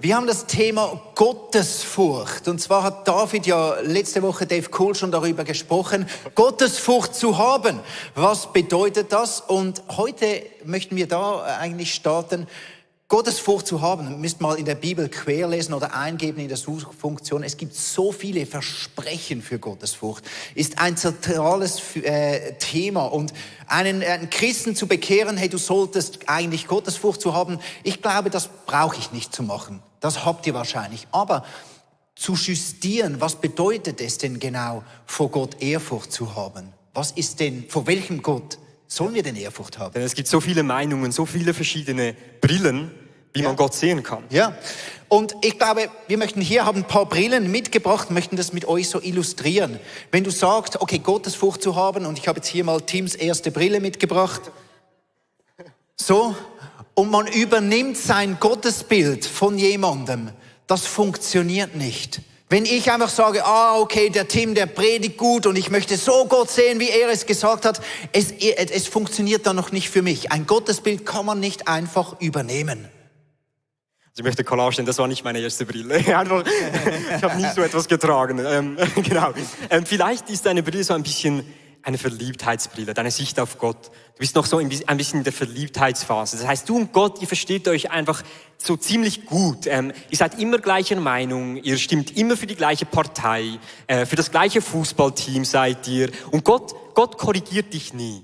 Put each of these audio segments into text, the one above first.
Wir haben das Thema Gottesfurcht. Und zwar hat David ja letzte Woche, Dave Kohl, schon darüber gesprochen, Gottesfurcht zu haben. Was bedeutet das? Und heute möchten wir da eigentlich starten, Gottesfurcht zu haben. Ihr müsst mal in der Bibel querlesen oder eingeben in der Suchfunktion. Es gibt so viele Versprechen für Gottesfurcht. Ist ein zentrales Thema. Und einen Christen zu bekehren, hey, du solltest eigentlich Gottesfurcht zu haben, ich glaube, das brauche ich nicht zu machen. Das habt ihr wahrscheinlich. Aber zu justieren, was bedeutet es denn genau, vor Gott Ehrfurcht zu haben? Was ist denn, vor welchem Gott sollen wir denn Ehrfurcht haben? Denn es gibt so viele Meinungen, so viele verschiedene Brillen, wie man Gott sehen kann. Ja, und ich glaube, wir möchten hier haben ein paar Brillen mitgebracht, möchten das mit euch so illustrieren. Wenn du sagst, okay, Gottesfurcht zu haben, und ich habe jetzt hier mal Tims erste Brille mitgebracht, so, und man übernimmt sein Gottesbild von jemandem, das funktioniert nicht. Wenn ich einfach sage, okay, der Tim, der predigt gut und ich möchte so Gott sehen, wie er es gesagt hat, es funktioniert dann noch nicht für mich. Ein Gottesbild kann man nicht einfach übernehmen. Also ich möchte klarstellen, das war nicht meine erste Brille. Ich habe nie so etwas getragen. Genau. Vielleicht ist deine Brille so ein bisschen eine Verliebtheitsbrille, deine Sicht auf Gott. Du bist noch so ein bisschen in der Verliebtheitsphase. Das heißt, du und Gott, ihr versteht euch einfach so ziemlich gut. Ihr seid immer gleicher Meinung, ihr stimmt immer für die gleiche Partei, für das gleiche Fußballteam seid ihr. Und Gott korrigiert dich nie.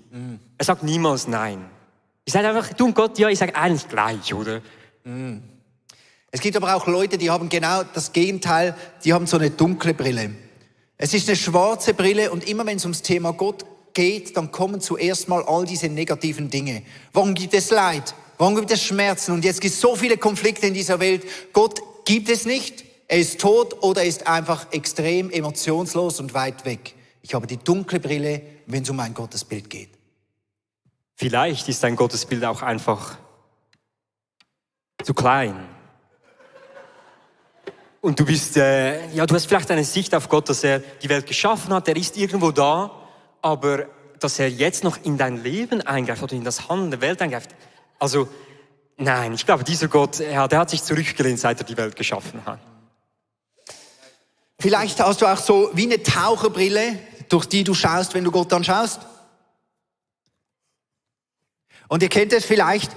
Er sagt niemals nein. Ihr seid einfach, du und Gott, ja, ich sage eigentlich gleich, oder? Es gibt aber auch Leute, die haben genau das Gegenteil, die haben so eine dunkle Brille. Es ist eine schwarze Brille und immer wenn es ums Thema Gott geht, dann kommen zuerst mal all diese negativen Dinge. Warum gibt es Leid? Warum gibt es Schmerzen? Und jetzt gibt es so viele Konflikte in dieser Welt. Gott gibt es nicht. Er ist tot oder er ist einfach extrem emotionslos und weit weg. Ich habe die dunkle Brille, wenn es um ein Gottesbild geht. Vielleicht ist dein Gottesbild auch einfach zu klein. Und du bist, du hast vielleicht eine Sicht auf Gott, dass er die Welt geschaffen hat, er ist irgendwo da, aber dass er jetzt noch in dein Leben eingreift oder in das Handeln der Welt eingreift. Also, nein, ich glaube, dieser Gott, der hat sich zurückgelehnt, seit er die Welt geschaffen hat. Vielleicht hast du auch so wie eine Taucherbrille, durch die du schaust, wenn du Gott anschaust. Und ihr kennt es vielleicht,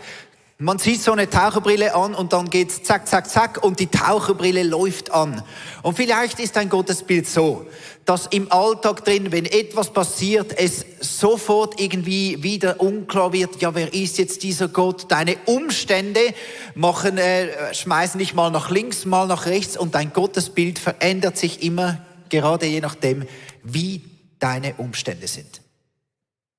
man zieht so eine Taucherbrille an und dann geht's zack, zack, zack und die Taucherbrille läuft an. Und vielleicht ist dein Gottesbild so, dass im Alltag drin, wenn etwas passiert, es sofort irgendwie wieder unklar wird, ja, wer ist jetzt dieser Gott? Deine Umstände schmeißen dich mal nach links, mal nach rechts und dein Gottesbild verändert sich immer, gerade je nachdem, wie deine Umstände sind.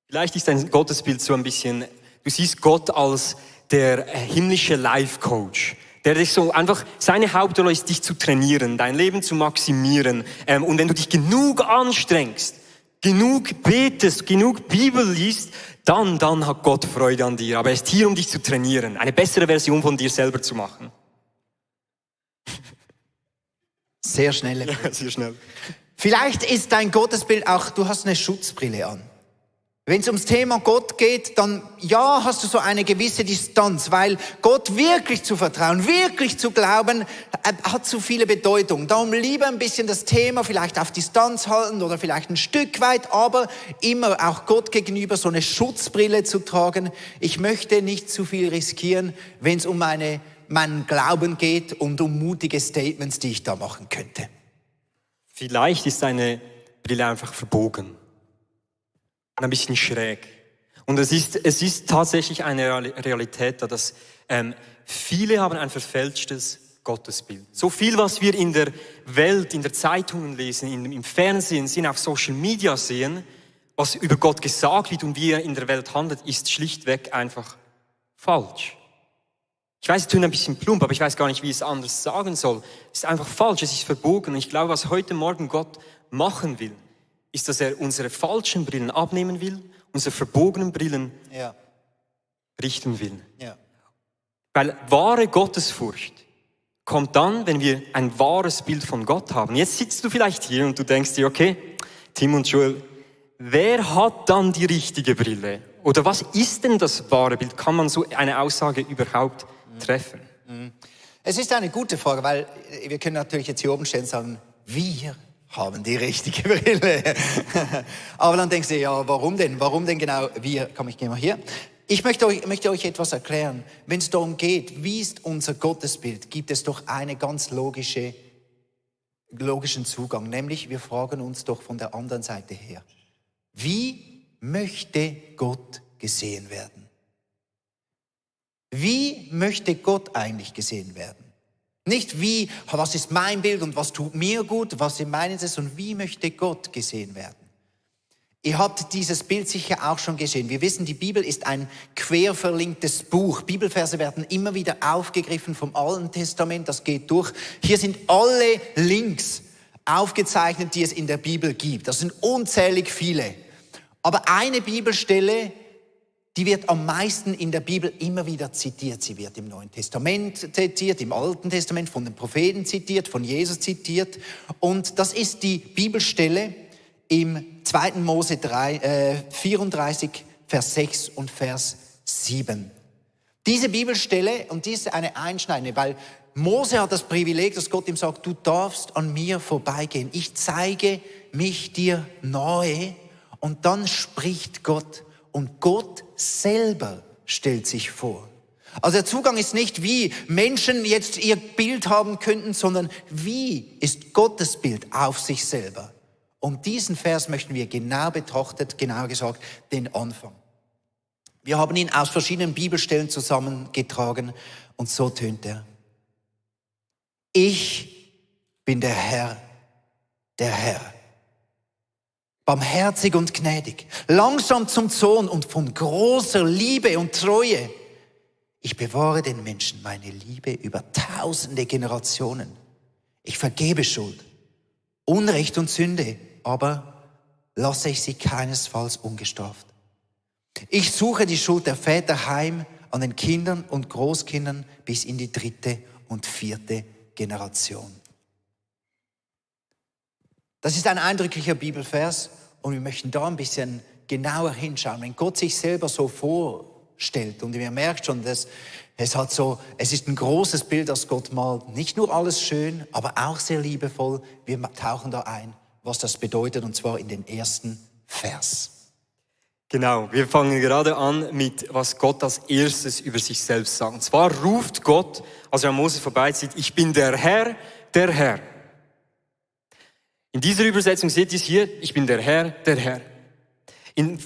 Vielleicht ist dein Gottesbild so ein bisschen, du siehst Gott als der himmlische Life-Coach, der dich so einfach, seine Hauptrolle ist, dich zu trainieren, dein Leben zu maximieren. Und wenn du dich genug anstrengst, genug betest, genug Bibel liest, dann hat Gott Freude an dir. Aber er ist hier, um dich zu trainieren, eine bessere Version von dir selber zu machen. Sehr schnell. Ja, sehr schnell. Vielleicht ist dein Gottesbild auch, du hast eine Schutzbrille an. Wenn es ums Thema Gott geht, dann ja, hast du so eine gewisse Distanz, weil Gott wirklich zu vertrauen, wirklich zu glauben, hat zu viele Bedeutung. Darum lieber ein bisschen das Thema vielleicht auf Distanz halten oder vielleicht ein Stück weit, aber immer auch Gott gegenüber so eine Schutzbrille zu tragen. Ich möchte nicht zu viel riskieren, wenn es um meinen Glauben geht und um mutige Statements, die ich da machen könnte. Vielleicht ist deine Brille einfach verbogen. Ein bisschen schräg. Und es ist tatsächlich eine Realität, dass viele haben ein verfälschtes Gottesbild. So viel, was wir in der Welt, in der Zeitungen lesen, im Fernsehen sehen, auf Social Media sehen, was über Gott gesagt wird und wie er in der Welt handelt, ist schlichtweg einfach falsch. Ich weiß, es tut ein bisschen plump, aber ich weiß gar nicht, wie ich es anders sagen soll. Es ist einfach falsch, es ist verbogen. Und ich glaube, was heute Morgen Gott machen will, ist, dass er unsere falschen Brillen abnehmen will, unsere verbogenen Brillen richten will. Ja. Weil wahre Gottesfurcht kommt dann, wenn wir ein wahres Bild von Gott haben. Jetzt sitzt du vielleicht hier und du denkst dir, okay, Tim und Joel, wer hat dann die richtige Brille? Oder was ist denn das wahre Bild? Kann man so eine Aussage überhaupt treffen? Es ist eine gute Frage, weil wir können natürlich jetzt hier oben stehen und sagen, wir haben die richtige Brille. Aber dann denkst du, ja, warum denn? Warum denn genau wir? Komm, ich gehe mal hier. Ich möchte euch etwas erklären. Wenn es darum geht, wie ist unser Gottesbild, gibt es doch einen ganz logischen Zugang. Nämlich, wir fragen uns doch von der anderen Seite her. Wie möchte Gott gesehen werden? Wie möchte Gott eigentlich gesehen werden? Nicht wie, was ist mein Bild und was tut mir gut, was sind meine, sondern wie möchte Gott gesehen werden? Ihr habt dieses Bild sicher auch schon gesehen. Wir wissen, die Bibel ist ein quer verlinktes Buch. Bibelverse werden immer wieder aufgegriffen vom Alten Testament, das geht durch. Hier sind alle Links aufgezeichnet, die es in der Bibel gibt. Das sind unzählig viele. Aber eine Bibelstelle, die wird am meisten in der Bibel immer wieder zitiert. Sie wird im Neuen Testament zitiert, im Alten Testament von den Propheten zitiert, von Jesus zitiert. Und das ist die Bibelstelle im 2. Mose 34, Vers 6 und Vers 7. Diese Bibelstelle, und die ist eine einschneidende, weil Mose hat das Privileg, dass Gott ihm sagt, du darfst an mir vorbeigehen. Ich zeige mich dir nahe. Und dann spricht Gott. Und Gott selber stellt sich vor. Also der Zugang ist nicht, wie Menschen jetzt ihr Bild haben könnten, sondern wie ist Gottes Bild auf sich selber. Und diesen Vers möchten wir genau betrachtet, genauer gesagt, den Anfang. Wir haben ihn aus verschiedenen Bibelstellen zusammengetragen und so tönt er. Ich bin der Herr, der Herr. Barmherzig und gnädig, langsam zum Zorn und von großer Liebe und Treue. Ich bewahre den Menschen meine Liebe über tausende Generationen. Ich vergebe Schuld, Unrecht und Sünde, aber lasse ich sie keinesfalls ungestraft. Ich suche die Schuld der Väter heim an den Kindern und Großkindern bis in die 3. und 4. Generation. Das ist ein eindrücklicher Bibelvers und wir möchten da ein bisschen genauer hinschauen. Wenn Gott sich selber so vorstellt und ihr merkt schon, dass es ist ein großes Bild, das Gott malt. Nicht nur alles schön, aber auch sehr liebevoll. Wir tauchen da ein, was das bedeutet, und zwar in den ersten Vers. Genau, wir fangen gerade an mit, was Gott als erstes über sich selbst sagt. Und zwar ruft Gott, als er an Mose vorbeizieht, ich bin der Herr, der Herr. In dieser Übersetzung seht ihr es hier, ich bin der Herr, der Herr.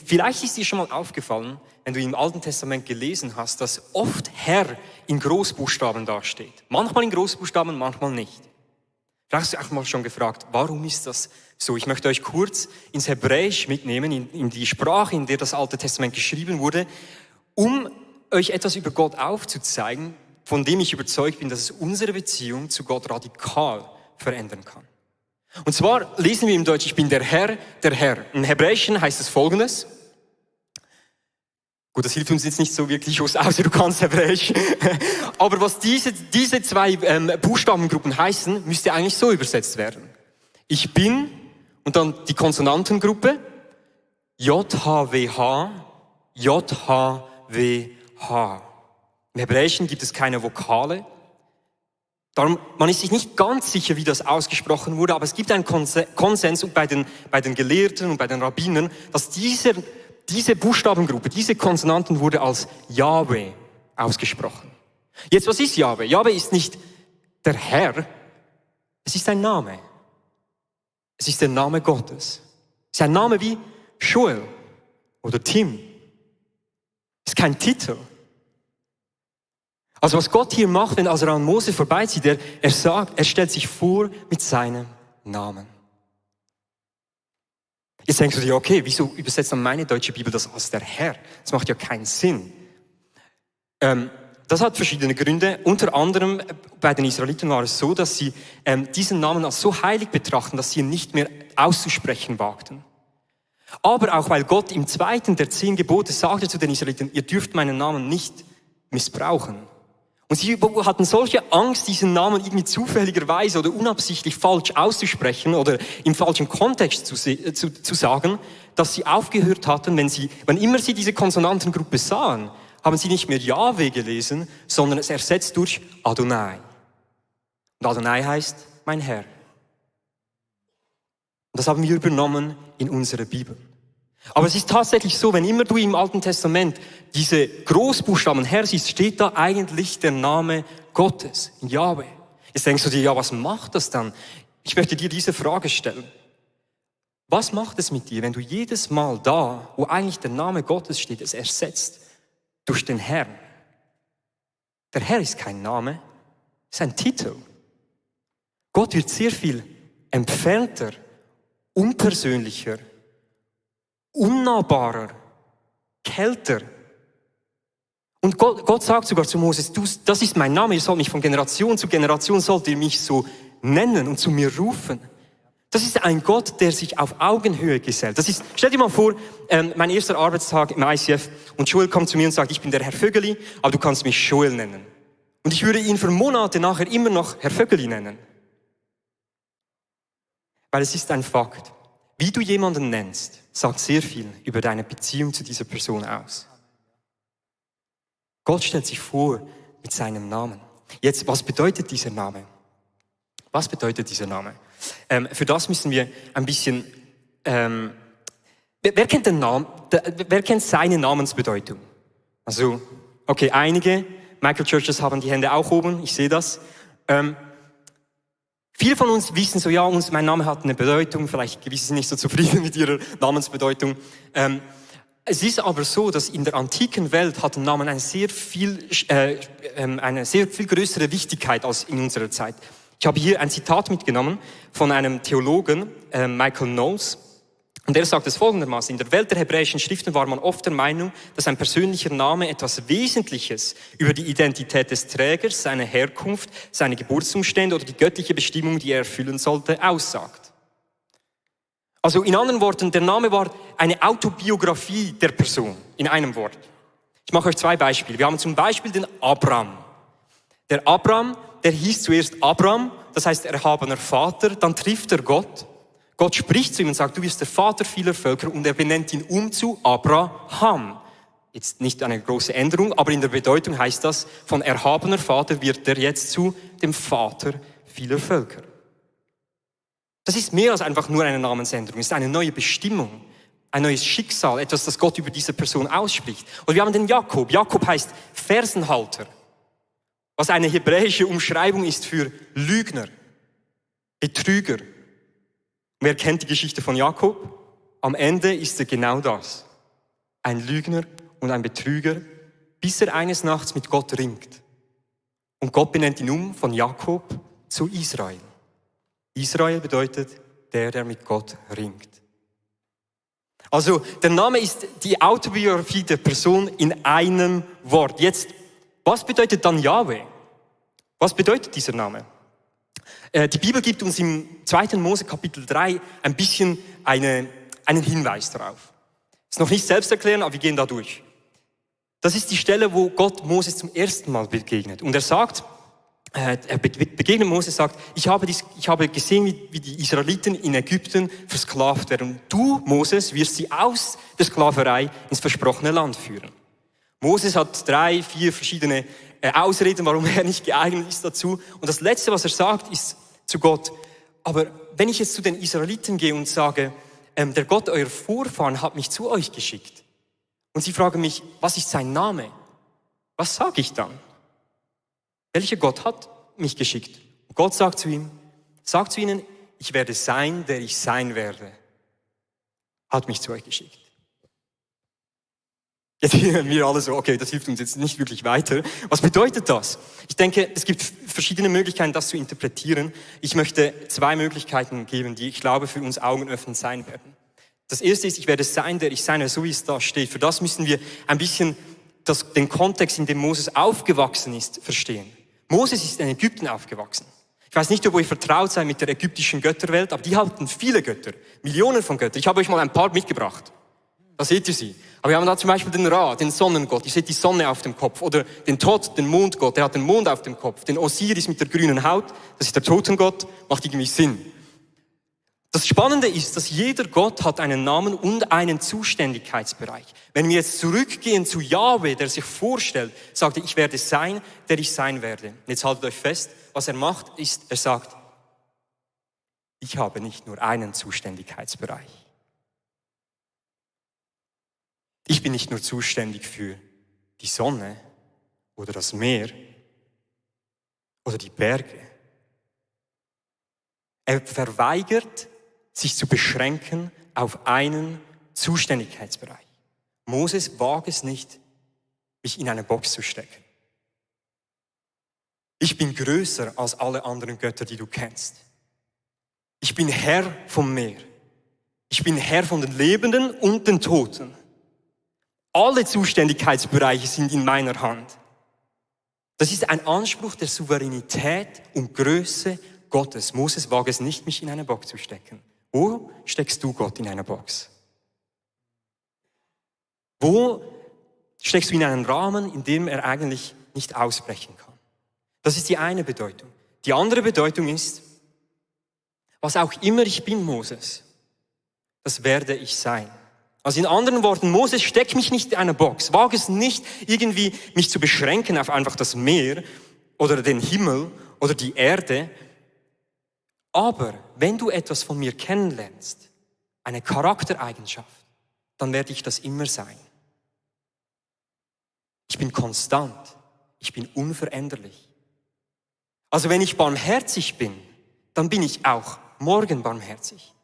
Vielleicht ist dir schon mal aufgefallen, wenn du im Alten Testament gelesen hast, dass oft Herr in Großbuchstaben dasteht. Manchmal in Großbuchstaben, manchmal nicht. Vielleicht hast du auch mal schon gefragt, warum ist das so? Ich möchte euch kurz ins Hebräisch mitnehmen, in die Sprache, in der das Alte Testament geschrieben wurde, um euch etwas über Gott aufzuzeigen, von dem ich überzeugt bin, dass es unsere Beziehung zu Gott radikal verändern kann. Und zwar lesen wir im Deutsch, ich bin der Herr, der Herr. Im Hebräischen heißt es Folgendes. Gut, das hilft uns jetzt nicht so wirklich, außer du kannst Hebräisch. Aber was diese zwei Buchstabengruppen heißen, müsste eigentlich so übersetzt werden. Ich bin und dann die Konsonantengruppe JHWH, JHWH. Im Hebräischen gibt es keine Vokale. Darum, man ist sich nicht ganz sicher, wie das ausgesprochen wurde, aber es gibt einen Konsens bei den Gelehrten und bei den Rabbinern, dass diese Buchstabengruppe, diese Konsonanten wurde als Yahweh ausgesprochen. Jetzt, was ist Yahweh? Yahweh ist nicht der Herr, es ist ein Name. Es ist der Name Gottes. Es ist ein Name wie Joel oder Tim. Es ist kein Titel. Also was Gott hier macht, als er an Mose vorbeizieht, er stellt sich vor mit seinem Namen. Jetzt denkst du dir, okay, wieso übersetzt dann meine deutsche Bibel das als der Herr? Das macht ja keinen Sinn. Das hat verschiedene Gründe. Unter anderem bei den Israeliten war es so, dass sie diesen Namen als so heilig betrachten, dass sie ihn nicht mehr auszusprechen wagten. Aber auch weil Gott im 2. der 10 Gebote sagte zu den Israeliten, ihr dürft meinen Namen nicht missbrauchen. Und sie hatten solche Angst, diesen Namen irgendwie zufälligerweise oder unabsichtlich falsch auszusprechen oder im falschen Kontext zu sagen, dass sie aufgehört hatten, wenn immer sie diese Konsonantengruppe sahen, haben sie nicht mehr Yahweh gelesen, sondern es ersetzt durch Adonai. Und Adonai heißt mein Herr. Und das haben wir übernommen in unserer Bibel. Aber es ist tatsächlich so, wenn immer du im Alten Testament diese Großbuchstaben Herr siehst, steht da eigentlich der Name Gottes, Jahwe. Jetzt denkst du dir, ja, was macht das dann? Ich möchte dir diese Frage stellen. Was macht es mit dir, wenn du jedes Mal da, wo eigentlich der Name Gottes steht, es ersetzt durch den Herrn? Der Herr ist kein Name, es ist ein Titel. Gott wird sehr viel entfernter, unpersönlicher, unnahbarer, kälter. Und Gott sagt sogar zu Moses, das ist mein Name, ihr sollt mich von Generation zu Generation, sollt ihr mich so nennen und zu mir rufen. Das ist ein Gott, der sich auf Augenhöhe gesellt. Stell dir mal vor, mein erster Arbeitstag im ICF und Joel kommt zu mir und sagt, ich bin der Herr Vögeli, aber du kannst mich Joel nennen. Und ich würde ihn für Monate nachher immer noch Herr Vögeli nennen. Weil es ist ein Fakt. Wie du jemanden nennst, sagt sehr viel über deine Beziehung zu dieser Person aus. Gott stellt sich vor mit seinem Namen. Jetzt, was bedeutet dieser Name? Was bedeutet dieser Name? Für das müssen wir ein bisschen... Wer kennt den Namen? Wer kennt seine Namensbedeutung? Also, okay, einige Michael Churches haben die Hände auch oben, ich sehe das. Viele von uns wissen so, ja, mein Name hat eine Bedeutung, vielleicht gewisse sind nicht so zufrieden mit ihrer Namensbedeutung. Es ist aber so, dass in der antiken Welt hat ein Name eine sehr viel größere Wichtigkeit als in unserer Zeit. Ich habe hier ein Zitat mitgenommen von einem Theologen, Michael Knowles. Und er sagt es folgendermaßen: In der Welt der hebräischen Schriften war man oft der Meinung, dass ein persönlicher Name etwas Wesentliches über die Identität des Trägers, seine Herkunft, seine Geburtsumstände oder die göttliche Bestimmung, die er erfüllen sollte, aussagt. Also in anderen Worten, der Name war eine Autobiografie der Person, in einem Wort. Ich mache euch zwei Beispiele. Wir haben zum Beispiel den Abraham. Der Abraham, der hieß zuerst Abram, das heißt erhabener Vater, dann trifft er Gott. Gott spricht zu ihm und sagt, du bist der Vater vieler Völker, und er benennt ihn um zu Abraham. Jetzt nicht eine große Änderung, aber in der Bedeutung heißt das, von erhabener Vater wird er jetzt zu dem Vater vieler Völker. Das ist mehr als einfach nur eine Namensänderung, es ist eine neue Bestimmung, ein neues Schicksal, etwas, das Gott über diese Person ausspricht. Und wir haben den Jakob. Jakob heißt Fersenhalter, was eine hebräische Umschreibung ist für Lügner, Betrüger. Wer kennt die Geschichte von Jakob? Am Ende ist er genau das. Ein Lügner und ein Betrüger, bis er eines Nachts mit Gott ringt. Und Gott benennt ihn um von Jakob zu Israel. Israel bedeutet der mit Gott ringt. Also der Name ist die Autobiografie der Person in einem Wort. Jetzt, was bedeutet dann Jahwe? Was bedeutet dieser Name? Die Bibel gibt uns im 2. Mose Kapitel 3 ein bisschen einen Hinweis darauf. Ist noch nicht selbsterklärend, aber wir gehen da durch. Das ist die Stelle, wo Gott Moses zum ersten Mal begegnet. Und er sagt, begegnet Moses, sagt, ich habe gesehen, wie die Israeliten in Ägypten versklavt werden. Und du, Moses, wirst sie aus der Sklaverei ins versprochene Land führen. Moses hat 3, 4 verschiedene Ausreden, warum er nicht geeignet ist dazu. Und das Letzte, was er sagt, ist zu Gott, aber wenn ich jetzt zu den Israeliten gehe und sage, der Gott eurer Vorfahren hat mich zu euch geschickt, und sie fragen mich, was ist sein Name? Was sage ich dann? Welcher Gott hat mich geschickt? Und Gott sagt zu ihm, sagt zu ihnen, ich werde sein, der ich sein werde. Hat mich zu euch geschickt. Jetzt hören wir alle so, okay, das hilft uns jetzt nicht wirklich weiter. Was bedeutet das? Ich denke, es gibt verschiedene Möglichkeiten, das zu interpretieren. Ich möchte 2 Möglichkeiten geben, die ich glaube für uns augenöffnend sein werden. Das erste ist, ich werde sein, der ich sein werde, so wie es da steht. Für das müssen wir ein bisschen den Kontext, in dem Moses aufgewachsen ist, verstehen. Moses ist in Ägypten aufgewachsen. Ich weiß nicht, ob ihr vertraut seid mit der ägyptischen Götterwelt, aber die hatten viele Götter, Millionen von Göttern. Ich habe euch mal ein paar mitgebracht. Da seht ihr sie. Aber wir haben da zum Beispiel den Ra, den Sonnengott. Ihr seht die Sonne auf dem Kopf. Oder den Tod, den Mondgott. Der hat den Mond auf dem Kopf. Den Osiris mit der grünen Haut. Das ist der Totengott. Macht irgendwie Sinn. Das Spannende ist, dass jeder Gott hat einen Namen und einen Zuständigkeitsbereich. Wenn wir jetzt zurückgehen zu Jahwe, der sich vorstellt, sagt er, ich werde sein, der ich sein werde. Und jetzt haltet euch fest, was er macht, ist, er sagt, ich habe nicht nur einen Zuständigkeitsbereich. Ich bin nicht nur zuständig für die Sonne oder das Meer oder die Berge. Er verweigert, sich zu beschränken auf einen Zuständigkeitsbereich. Moses wagt es nicht, mich in eine Box zu stecken. Ich bin größer als alle anderen Götter, die du kennst. Ich bin Herr vom Meer. Ich bin Herr von den Lebenden und den Toten. Alle Zuständigkeitsbereiche sind in meiner Hand. Das ist ein Anspruch der Souveränität und Größe Gottes. Moses wagt es nicht, mich in eine Box zu stecken. Wo steckst du Gott in eine Box? Wo steckst du in einen Rahmen, in dem er eigentlich nicht ausbrechen kann? Das ist die eine Bedeutung. Die andere Bedeutung ist, was auch immer ich bin, Moses, das werde ich sein. Also in anderen Worten, Moses, steck mich nicht in eine Box. Wage es nicht, irgendwie mich zu beschränken auf einfach das Meer oder den Himmel oder die Erde. Aber wenn du etwas von mir kennenlernst, eine Charaktereigenschaft, dann werde ich das immer sein. Ich bin konstant. Ich bin unveränderlich. Also wenn ich barmherzig bin, dann bin ich auch morgen barmherzig.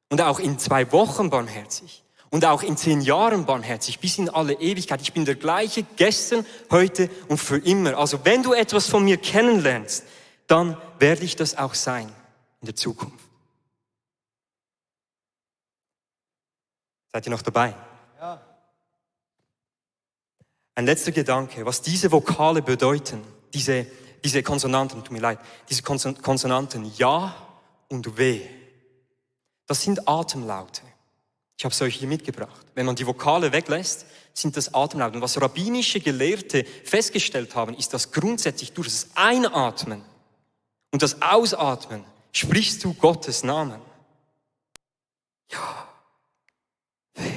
Und auch in 2 Wochen barmherzig. Und auch in 10 Jahren barmherzig, bis in alle Ewigkeit. Ich bin der gleiche gestern, heute und für immer. Also wenn du etwas von mir kennenlernst, dann werde ich das auch sein in der Zukunft. Seid ihr noch dabei? Ja. Ein letzter Gedanke, was diese Vokale bedeuten, diese Konsonanten, tut mir leid, diese Konsonanten Ja und W, das sind Atemlaute. Ich habe es euch hier mitgebracht. Wenn man die Vokale weglässt, sind das Atemlaute. Und was rabbinische Gelehrte festgestellt haben, ist, dass grundsätzlich durch das Einatmen und das Ausatmen sprichst du Gottes Namen. Ja, W,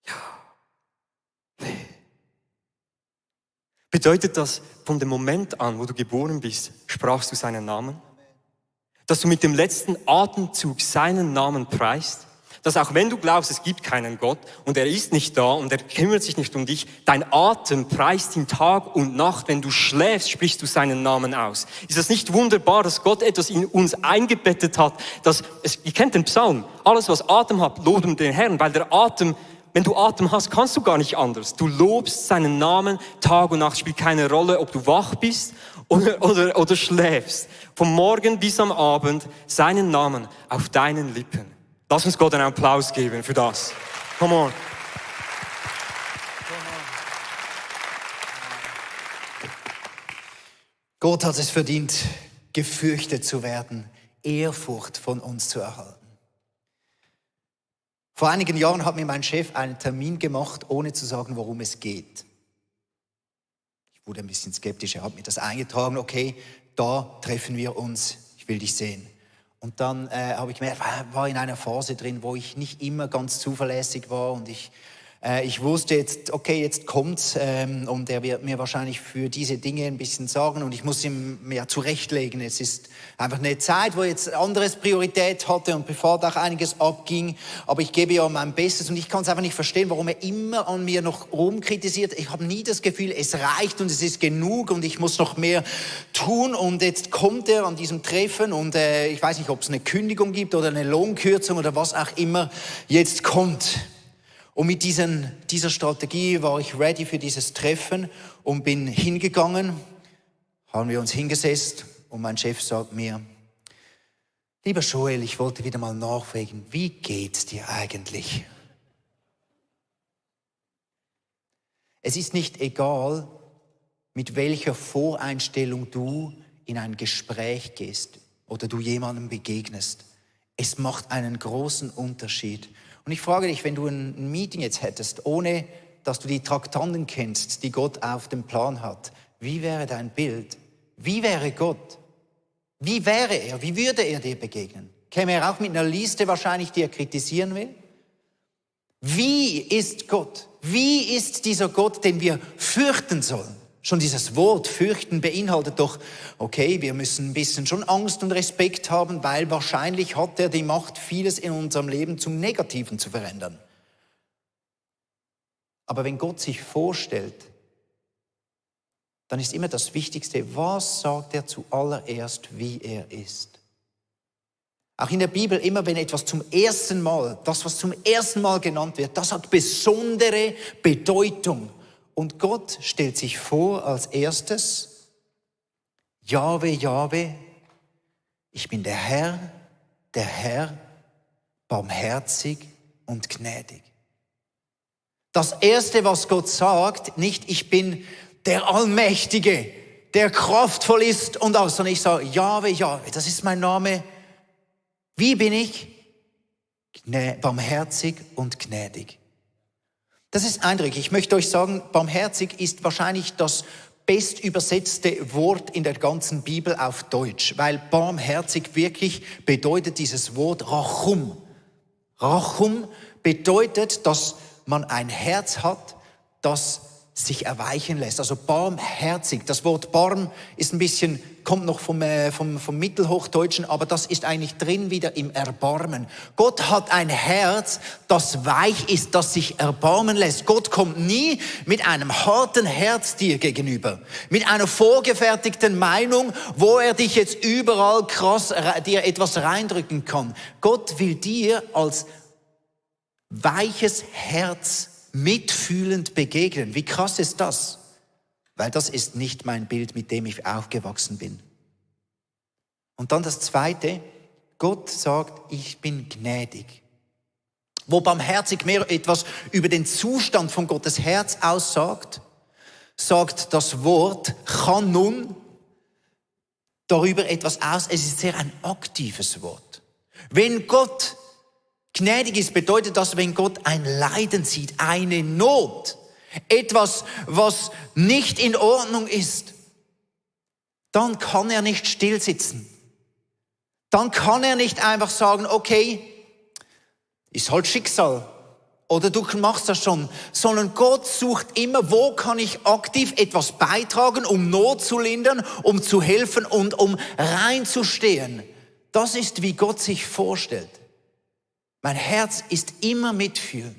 ja, W. Bedeutet das, von dem Moment an, wo du geboren bist, sprachst du seinen Namen? Dass du mit dem letzten Atemzug seinen Namen preist? Dass auch wenn du glaubst, es gibt keinen Gott und er ist nicht da und er kümmert sich nicht um dich, dein Atem preist ihn Tag und Nacht. Wenn du schläfst, sprichst du seinen Namen aus. Ist das nicht wunderbar, dass Gott etwas in uns eingebettet hat? Ihr kennt den Psalm. Alles, was Atem hat, loben den Herrn, weil der Atem, wenn du Atem hast, kannst du gar nicht anders. Du lobst seinen Namen Tag und Nacht. Spielt keine Rolle, ob du wach bist oder schläfst. Vom Morgen bis am Abend seinen Namen auf deinen Lippen. Lass uns Gott einen Applaus geben für das. Come on. Gott hat es verdient, gefürchtet zu werden, Ehrfurcht von uns zu erhalten. Vor einigen Jahren hat mir mein Chef einen Termin gemacht, ohne zu sagen, worum es geht. Ich wurde ein bisschen skeptisch, er hat mir das eingetragen, okay, da treffen wir uns, ich will dich sehen. Und dann habe ich gemerkt, war in einer Phase drin, wo ich nicht immer ganz zuverlässig war und ich wusste jetzt, okay, jetzt kommt's und er wird mir wahrscheinlich für diese Dinge ein bisschen sagen und ich muss ihm mehr zurechtlegen. Es ist einfach eine Zeit, wo jetzt anderes Priorität hatte und privat auch einiges abging, aber ich gebe ja mein Bestes und ich kann es einfach nicht verstehen, warum er immer an mir noch rumkritisiert. Ich habe nie das Gefühl, es reicht und es ist genug und ich muss noch mehr tun und jetzt kommt er an diesem Treffen und ich weiß nicht, ob es eine Kündigung gibt oder eine Lohnkürzung oder was auch immer jetzt kommt. Und mit dieser Strategie war ich ready für dieses Treffen und bin hingegangen, haben wir uns hingesetzt und mein Chef sagt mir, lieber Joel, ich wollte wieder mal nachfragen, wie geht's dir eigentlich? Es ist nicht egal, mit welcher Voreinstellung du in ein Gespräch gehst oder du jemandem begegnest. Es macht einen großen Unterschied. Und ich frage dich, wenn du ein Meeting jetzt hättest, ohne dass du die Traktanten kennst, die Gott auf dem Plan hat, wie wäre dein Bild? Wie wäre Gott? Wie wäre er? Wie würde er dir begegnen? Käme er auch mit einer Liste wahrscheinlich, die er kritisieren will? Wie ist Gott? Wie ist dieser Gott, den wir fürchten sollen? Schon dieses Wort fürchten beinhaltet doch, okay, wir müssen ein bisschen schon Angst und Respekt haben, weil wahrscheinlich hat er die Macht, vieles in unserem Leben zum Negativen zu verändern. Aber wenn Gott sich vorstellt, dann ist immer das Wichtigste, was sagt er zuallererst, wie er ist. Auch in der Bibel, immer wenn etwas zum ersten Mal, das, was zum ersten Mal genannt wird, das hat besondere Bedeutung. Und Gott stellt sich vor als erstes, Jahwe, Jahwe, ich bin der Herr, barmherzig und gnädig. Das Erste, was Gott sagt, nicht ich bin der Allmächtige, der kraftvoll ist und auch, sondern ich sage, Jahwe, Jahwe, das ist mein Name. Wie bin ich? Barmherzig und gnädig. Das ist eindrücklich. Ich möchte euch sagen, barmherzig ist wahrscheinlich das bestübersetzte Wort in der ganzen Bibel auf Deutsch, weil barmherzig wirklich bedeutet dieses Wort Rachum. Rachum bedeutet, dass man ein Herz hat, das sich erweichen lässt. Also barmherzig. Das Wort barm ist ein bisschen, kommt noch vom Mittelhochdeutschen, aber das ist eigentlich drin wieder im Erbarmen. Gott hat ein Herz, das weich ist, das sich erbarmen lässt. Gott kommt nie mit einem harten Herz dir gegenüber, mit einer vorgefertigten Meinung, wo er dich jetzt überall krass dir etwas reindrücken kann. Gott will dir als weiches Herz mitfühlend begegnen. Wie krass ist das? Weil das ist nicht mein Bild, mit dem ich aufgewachsen bin. Und dann das Zweite, Gott sagt, ich bin gnädig. Wo barmherzig mehr etwas über den Zustand von Gottes Herz aussagt, sagt das Wort Chanun darüber etwas aus. Es ist sehr ein aktives Wort. Wenn Gott gnädig ist, bedeutet das, wenn Gott ein Leiden sieht, eine Not, etwas, was nicht in Ordnung ist, dann kann er nicht still sitzen. Dann kann er nicht einfach sagen, okay, ist halt Schicksal oder du machst das schon, sondern Gott sucht immer, wo kann ich aktiv etwas beitragen, um Not zu lindern, um zu helfen und um reinzustehen. Das ist, wie Gott sich vorstellt. Mein Herz ist immer mitfühlend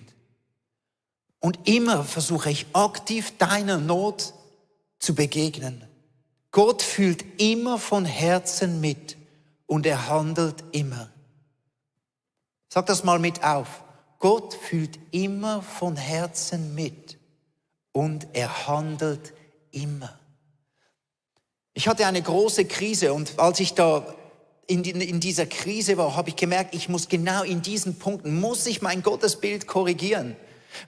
und immer versuche ich aktiv deiner Not zu begegnen. Gott fühlt immer von Herzen mit und er handelt immer. Sag das mal mit auf. Gott fühlt immer von Herzen mit und er handelt immer. Ich hatte eine große Krise und als ich da in dieser Krise war, habe ich gemerkt, ich muss genau in diesen Punkten, muss ich mein Gottesbild korrigieren.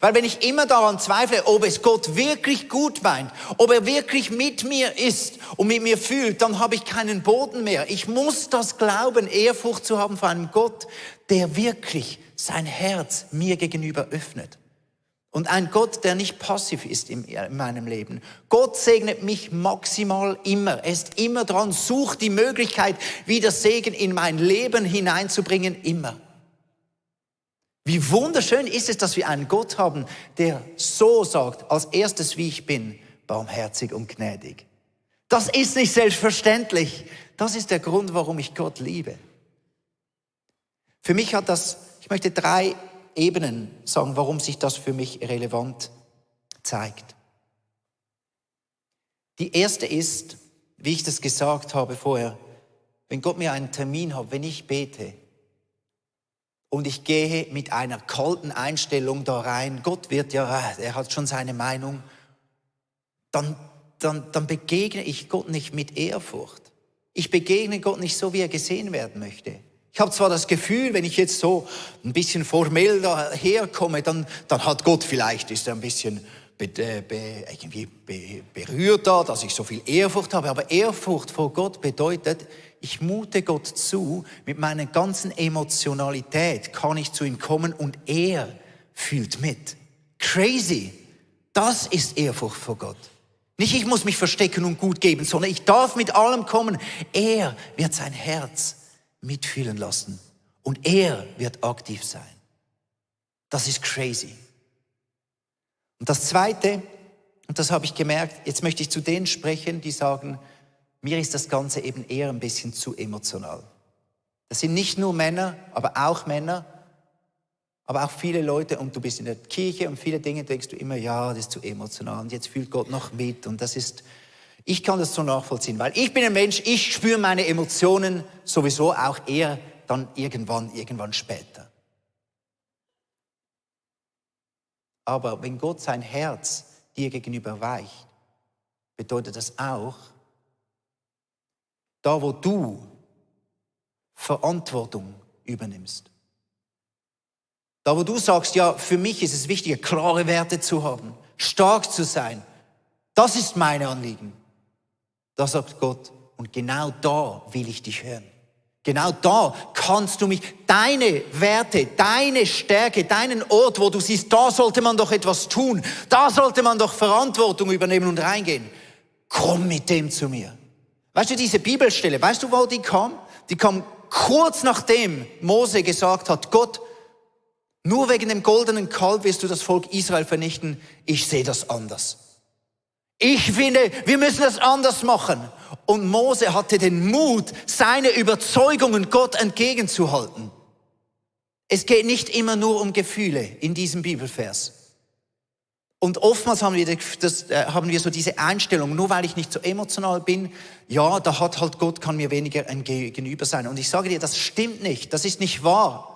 Weil wenn ich immer daran zweifle, ob es Gott wirklich gut meint, ob er wirklich mit mir ist und mit mir fühlt, dann habe ich keinen Boden mehr. Ich muss das glauben, Ehrfurcht zu haben vor einem Gott, der wirklich sein Herz mir gegenüber öffnet. Und ein Gott, der nicht passiv ist in meinem Leben. Gott segnet mich maximal immer. Er ist immer dran, sucht die Möglichkeit, wieder Segen in mein Leben hineinzubringen, immer. Wie wunderschön ist es, dass wir einen Gott haben, der so sagt, als erstes, wie ich bin, barmherzig und gnädig. Das ist nicht selbstverständlich. Das ist der Grund, warum ich Gott liebe. Für mich hat das, ich möchte 3 Ebenen sagen, warum sich das für mich relevant zeigt. Die erste ist, wie ich das gesagt habe vorher, wenn Gott mir einen Termin hat, wenn ich bete und ich gehe mit einer kalten Einstellung da rein, Gott wird ja, er hat schon seine Meinung, dann begegne ich Gott nicht mit Ehrfurcht. Ich begegne Gott nicht so, wie er gesehen werden möchte. Ich habe zwar das Gefühl, wenn ich jetzt so ein bisschen formell daherkomme, dann hat Gott vielleicht, ist er ein bisschen irgendwie berührt da, dass ich so viel Ehrfurcht habe. Aber Ehrfurcht vor Gott bedeutet, ich mute Gott zu, mit meiner ganzen Emotionalität kann ich zu ihm kommen und er fühlt mit. Crazy. Das ist Ehrfurcht vor Gott. Nicht ich muss mich verstecken und gut geben, sondern ich darf mit allem kommen. Er wird sein Herz mitfühlen lassen. Und er wird aktiv sein. Das ist crazy. Und das Zweite, und das habe ich gemerkt, jetzt möchte ich zu denen sprechen, die sagen, mir ist das Ganze eben eher ein bisschen zu emotional. Das sind nicht nur Männer, aber auch viele Leute, und du bist in der Kirche und viele Dinge denkst du immer, ja, das ist zu emotional und jetzt fühlt Gott noch mit und das ist, ich kann das so nachvollziehen, weil ich bin ein Mensch, ich spüre meine Emotionen sowieso auch eher dann irgendwann später. Aber wenn Gott sein Herz dir gegenüber weicht, bedeutet das auch, da wo du Verantwortung übernimmst, da wo du sagst, ja, für mich ist es wichtiger, klare Werte zu haben, stark zu sein, das ist mein Anliegen. Da sagt Gott, und genau da will ich dich hören. Genau da kannst du mich, deine Werte, deine Stärke, deinen Ort, wo du siehst, da sollte man doch etwas tun, da sollte man doch Verantwortung übernehmen und reingehen. Komm mit dem zu mir. Weißt du, diese Bibelstelle, weißt du, wo die kam? Die kam kurz nachdem Mose gesagt hat, Gott, nur wegen dem goldenen Kalb wirst du das Volk Israel vernichten. Ich sehe das anders. Ich finde, wir müssen das anders machen. Und Mose hatte den Mut, seine Überzeugungen Gott entgegenzuhalten. Es geht nicht immer nur um Gefühle in diesem Bibelvers. Und oftmals haben wir so diese Einstellung, nur weil ich nicht so emotional bin, ja, da hat halt Gott, kann mir weniger ein Gegenüber sein. Und ich sage dir, das stimmt nicht, das ist nicht wahr.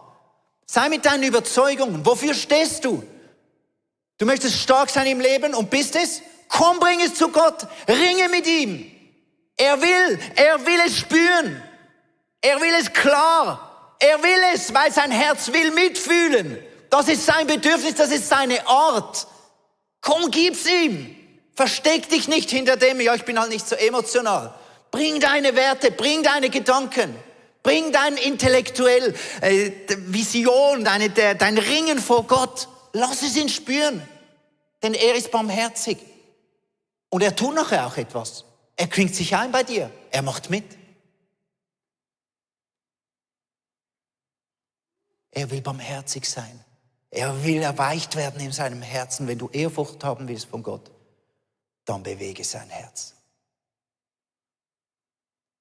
Sei mit deinen Überzeugungen, wofür stehst du? Du möchtest stark sein im Leben und bist es? Komm, bring es zu Gott, ringe mit ihm. Er will es spüren. Er will es klar. Er will es, weil sein Herz will mitfühlen. Das ist sein Bedürfnis, das ist seine Art. Komm, gib's ihm. Versteck dich nicht hinter dem, ja, ich bin halt nicht so emotional. Bring deine Werte, bring deine Gedanken. Bring dein intellektuell Vision, dein Ringen vor Gott. Lass es ihn spüren. Denn er ist barmherzig. Und er tut nachher auch etwas. Er klingt sich ein bei dir. Er macht mit. Er will barmherzig sein. Er will erweicht werden in seinem Herzen. Wenn du Ehrfurcht haben willst von Gott, dann bewege sein Herz.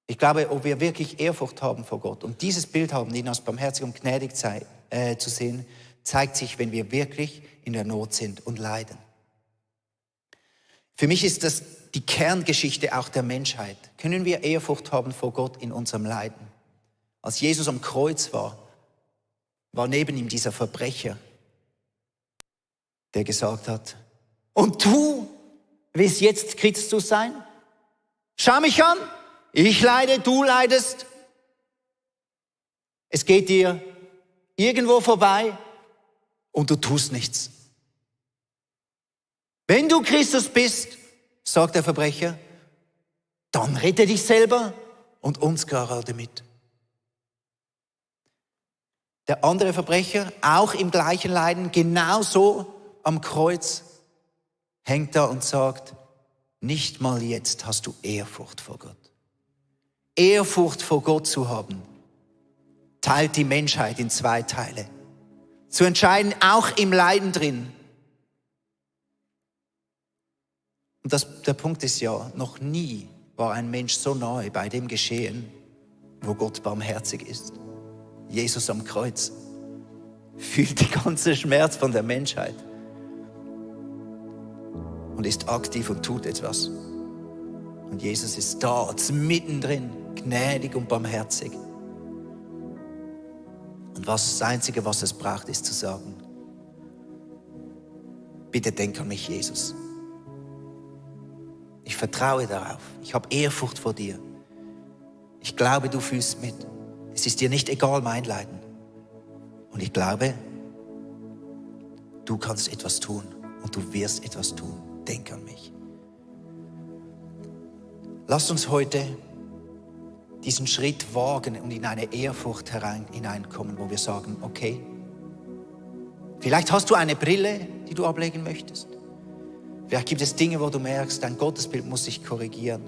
Ich glaube, ob wir wirklich Ehrfurcht haben vor Gott und dieses Bild haben, ihn als barmherzig und gnädig zu sehen, zeigt sich, wenn wir wirklich in der Not sind und leiden. Für mich ist das die Kerngeschichte auch der Menschheit. Können wir Ehrfurcht haben vor Gott in unserem Leiden? Als Jesus am Kreuz war neben ihm dieser Verbrecher, der gesagt hat, und du willst jetzt Christus sein? Schau mich an, ich leide, du leidest. Es geht dir irgendwo vorbei und du tust nichts. Wenn du Christus bist, sagt der Verbrecher, dann rette dich selber und uns gerade mit. Der andere Verbrecher, auch im gleichen Leiden, genauso am Kreuz, hängt da und sagt, nicht mal jetzt hast du Ehrfurcht vor Gott. Ehrfurcht vor Gott zu haben, teilt die Menschheit in zwei Teile. Zu entscheiden, auch im Leiden drin. Und der Punkt ist ja, noch nie war ein Mensch so nahe bei dem Geschehen, wo Gott barmherzig ist. Jesus am Kreuz fühlt die ganze Schmerz von der Menschheit und ist aktiv und tut etwas. Und Jesus ist da, mittendrin, gnädig und barmherzig. Und das Einzige, was es braucht, ist zu sagen, bitte denk an mich, Jesus. Ich vertraue darauf. Ich habe Ehrfurcht vor dir. Ich glaube, du fühlst mit. Es ist dir nicht egal, mein Leiden. Und ich glaube, du kannst etwas tun und du wirst etwas tun. Denk an mich. Lasst uns heute diesen Schritt wagen und in eine Ehrfurcht hineinkommen, wo wir sagen, okay, vielleicht hast du eine Brille, die du ablegen möchtest. Vielleicht gibt es Dinge, wo du merkst, dein Gottesbild muss sich korrigieren.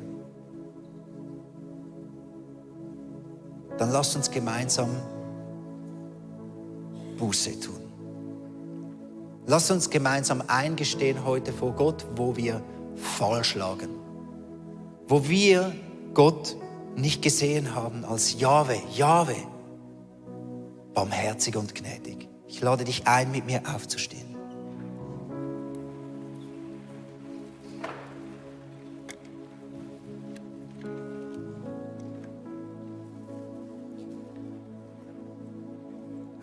Dann lasst uns gemeinsam Buße tun. Lass uns gemeinsam eingestehen heute vor Gott, wo wir falsch lagen. Wo wir Gott nicht gesehen haben als Jahwe, barmherzig und gnädig. Ich lade dich ein, mit mir aufzustehen.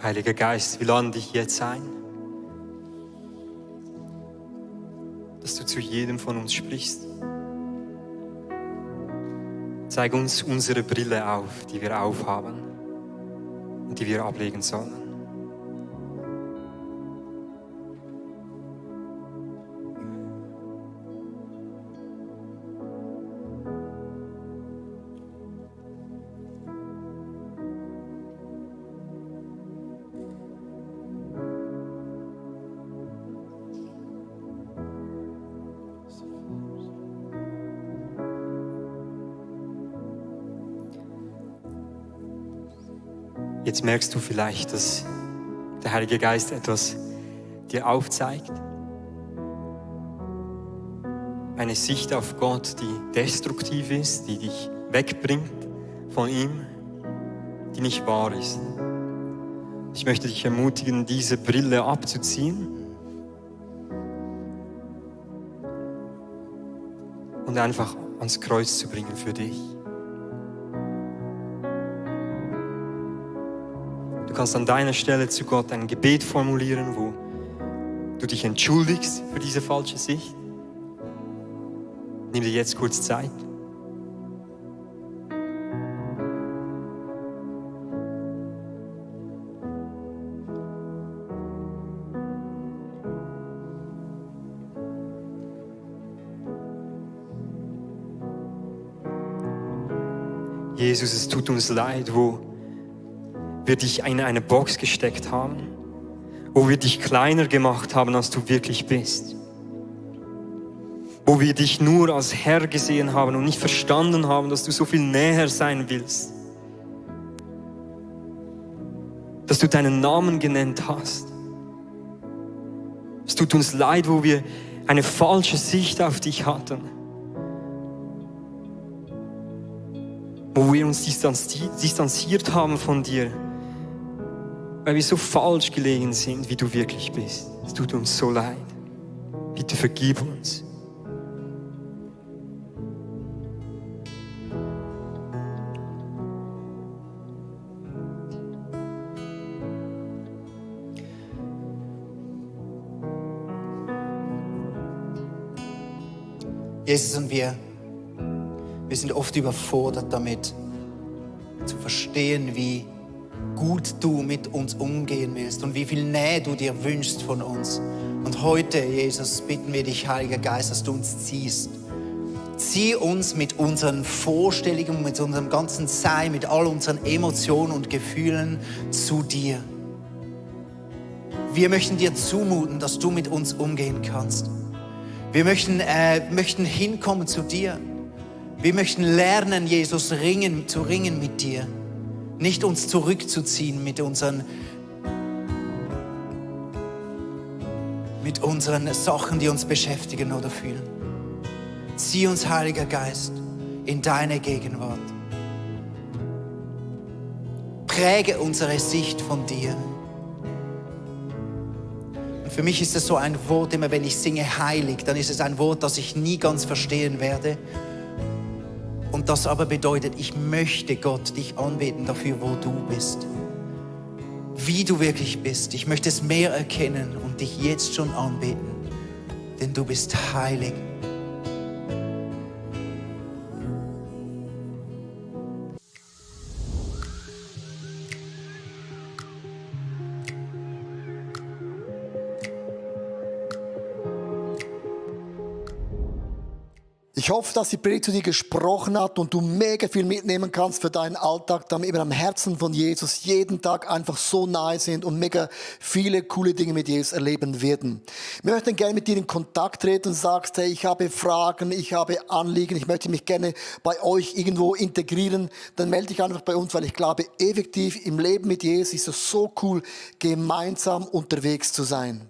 Heiliger Geist, wir laden dich jetzt ein, dass du zu jedem von uns sprichst. Zeig uns unsere Brille auf, die wir aufhaben und die wir ablegen sollen. Jetzt merkst du vielleicht, dass der Heilige Geist etwas dir aufzeigt. Eine Sicht auf Gott, die destruktiv ist, die dich wegbringt von ihm, die nicht wahr ist. Ich möchte dich ermutigen, diese Brille abzuziehen und einfach ans Kreuz zu bringen für dich. Du kannst an deiner Stelle zu Gott ein Gebet formulieren, wo du dich entschuldigst für diese falsche Sicht. Nimm dir jetzt kurz Zeit. Jesus, es tut uns leid, wo wir dich in eine Box gesteckt haben, wo wir dich kleiner gemacht haben, als du wirklich bist. Wo wir dich nur als Herr gesehen haben und nicht verstanden haben, dass du so viel näher sein willst. Dass du deinen Namen genannt hast. Es tut uns leid, wo wir eine falsche Sicht auf dich hatten. Wo wir uns distanziert haben von dir, weil wir so falsch gelegen sind, wie du wirklich bist. Es tut uns so leid. Bitte vergib uns. Jesus, und wir sind oft überfordert damit, zu verstehen, wie gut du mit uns umgehen willst und wie viel Nähe du dir wünschst von uns. Und heute, Jesus, bitten wir dich, Heiliger Geist, dass du uns ziehst. Zieh uns mit unseren Vorstellungen, mit unserem ganzen Sein, mit all unseren Emotionen und Gefühlen zu dir. Wir möchten dir zumuten, dass du mit uns umgehen kannst. Wir möchten hinkommen zu dir. Wir möchten lernen, Jesus, zu ringen mit dir. Nicht uns zurückzuziehen mit unseren Sachen, die uns beschäftigen oder fühlen. Zieh uns, Heiliger Geist, in deine Gegenwart. Präge unsere Sicht von dir. Und für mich ist es so ein Wort, immer wenn ich singe heilig, dann ist es ein Wort, das ich nie ganz verstehen werde. Und das aber bedeutet, ich möchte Gott dich anbeten dafür, wo du bist. Wie du wirklich bist. Ich möchte es mehr erkennen und dich jetzt schon anbeten. Denn du bist heilig. Ich Ich hoffe, dass die Predigt zu dir gesprochen hat und du mega viel mitnehmen kannst für deinen Alltag, damit wir am Herzen von Jesus jeden Tag einfach so nahe sind und mega viele coole Dinge mit Jesus erleben werden. Wir möchten gerne mit dir in Kontakt treten und sagst, hey, ich habe Fragen, ich habe Anliegen, ich möchte mich gerne bei euch irgendwo integrieren, dann melde dich einfach bei uns, weil ich glaube, effektiv im Leben mit Jesus ist es so cool, gemeinsam unterwegs zu sein.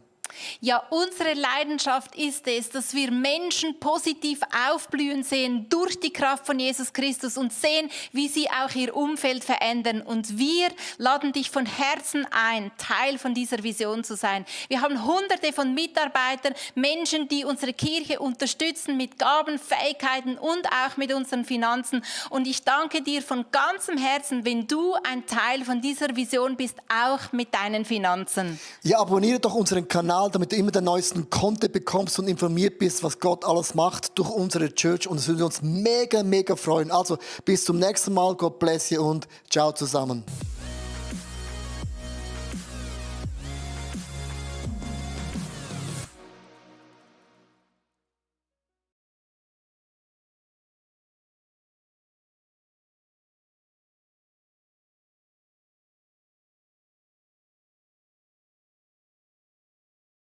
Ja, unsere Leidenschaft ist es, dass wir Menschen positiv aufblühen sehen durch die Kraft von Jesus Christus und sehen, wie sie auch ihr Umfeld verändern. Und wir laden dich von Herzen ein, Teil von dieser Vision zu sein. Wir haben Hunderte von Mitarbeitern, Menschen, die unsere Kirche unterstützen mit Gaben, Fähigkeiten und auch mit unseren Finanzen. Und ich danke dir von ganzem Herzen, wenn du ein Teil von dieser Vision bist, auch mit deinen Finanzen. Ja, abonniere doch unseren Kanal, damit du immer den neuesten Content bekommst und informiert bist, was Gott alles macht durch unsere Church. Und es würde uns mega, mega freuen. Also bis zum nächsten Mal. God bless you und ciao zusammen.